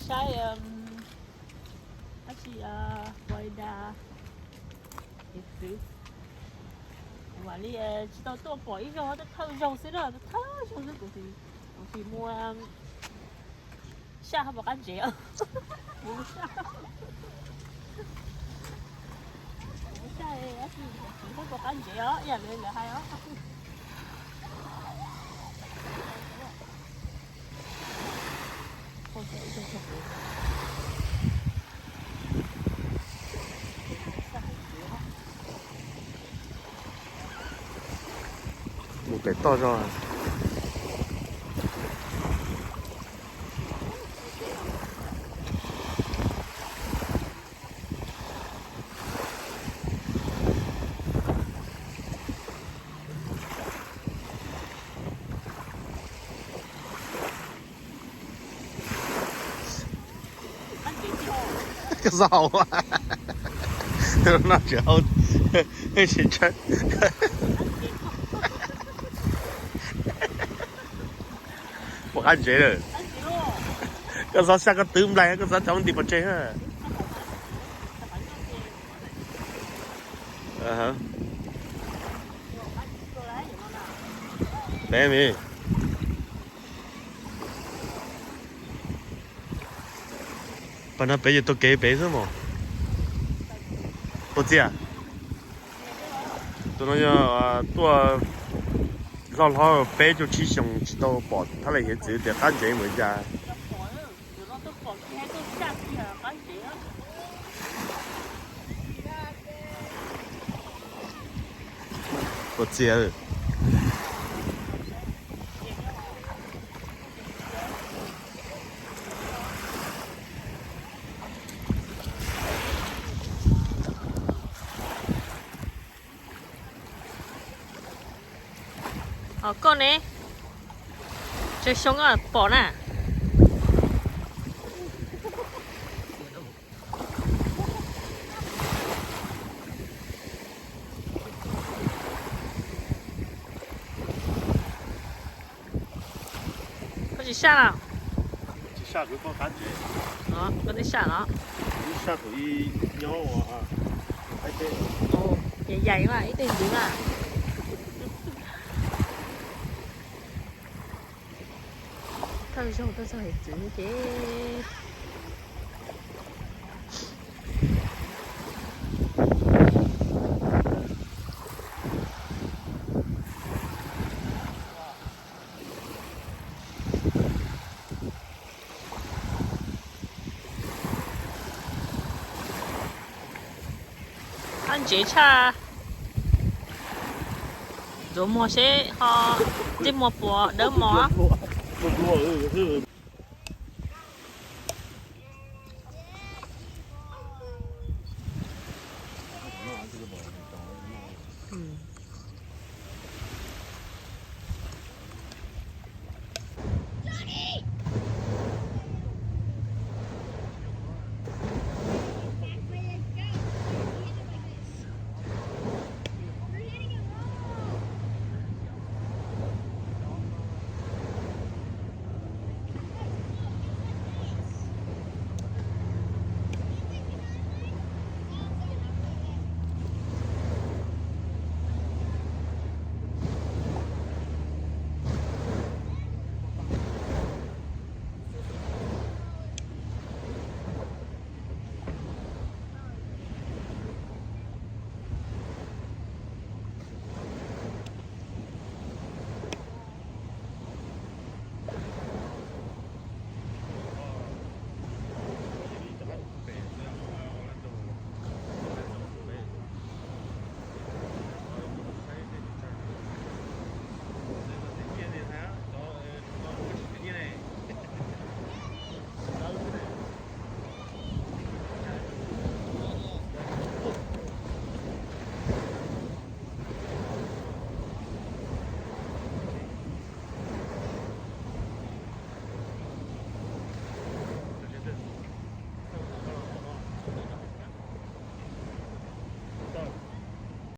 Saib, tab sis Florida hiav txwv, kuv mam li tsis tau tuaj pom ib zaug, thawj zaug xwb na, thawj zaug xwb kuv, kuv tsis muaj saj ho pom qab ntsev. Saj, pom qab ntsev os, ib yam li lawv hais os. Mus pem toj zog. Koj txhob haus, no tsis haus, tsis tshawb. Pom qab ntsev lawm. Koj txhob saj koj twb nplaig, koj txhob cov nti pov tseg. Peb mi. Pas no peb yuav tuaj kev pem xwb mog. Ua txiaj. Tus no yog tuaj loj hlob peb caug tsib xyoo tsis tau pom thaj lem hiav txwv tias qab ntsev npaum cas. Ua txiaj. Ho koj ne? Tsawg xyoo pom na? Koj tsis saj los? Koj twb saj los? Yaim yaim mas ib teg ntxwv mas. Thawj zaug tuaj txog hiav txwv ces qab ntsev tshaj. Ntxuav muag seb ho ntsej muag puas dawb mos.